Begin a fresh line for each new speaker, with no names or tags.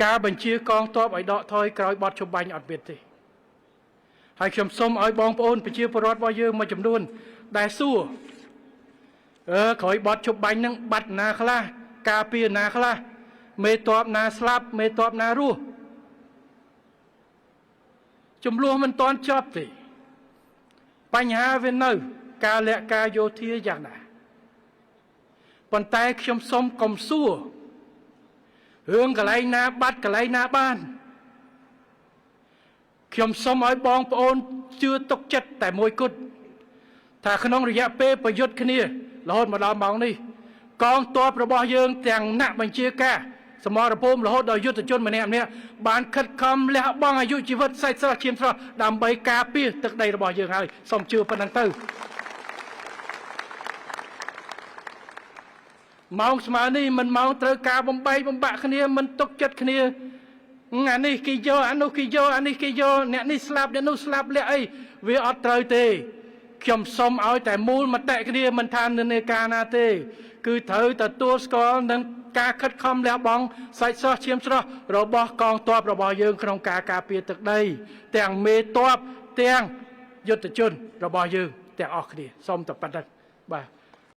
ការបញ្ជាកងទ័ពឲ្យដកថយក្រោយបទឈប់បាញ់អត់មានទេហើយខ្ញុំសូមឲ្យបងប្អូនប្រជាពលរដ្ឋរបស់យើងមួយចំនួនដែលសួរក្រោយបទឈប់បាញ់នឹងបាត់ណាខ្លះការពារណាខ្លះមេតបណាស្លាប់មេតបណារស់ចំនួនមិនតាន់ចប់ទេបញ្ហាវានៅការលាក់ការយោធាយ៉ាងណាប៉ុន្តែខ្ញុំសូមកុំសួររឿងកន្លែងណាបាត់កន្លែងណាបានខ្ញុំសូមឲ្យបងប្អូនជឿទុកចិត្តតែមួយគត់ថាក្នុងរយៈពេលប្រយុទ្ធគ្នារហូតមកដល់ម៉ោងនេះកងទ័ពរបស់យើងទាំងអ្នកបញ្ជាការសមរភូមិរហូតដល់យុទ្ធជនម្នាក់ម្នាក់បានខិតខំលះបង់អាយុជីវិតសាច់ស្រស់ឈាមស្រស់ដើម្បីការពារទឹកដីរបស់យើងហើយសូមជឿប៉ុណ្ណឹងទៅម៉ោងស្មើនេះមិនម៉ោងត្រូវការបំបែកបំបាក់គ្នាមិនទុកចិត្តគ្នាអានេះគេយកអានោះគេយកអានេះគេយកអ្នកនេះស្លាប់អ្នកនោះស្លាប់លាក់អីវាអត់ត្រូវទេខ្ញុំសូមឲ្យតែមូលមតិគ្នាមិនថានិន្នាការណាទេគឺត្រូវទទួលស្គាល់នឹងការខិតខំលះបង់សាច់ស្រស់ឈាមស្រស់របស់កងទ័ពរបស់យើងក្នុងការការពារទឹកដីទាំងមេទ័ពទាំងយុទ្ធជនរបស់យើងទាំងអស់គ្នាសូមតែប៉ុណ្្នឹងបាទ។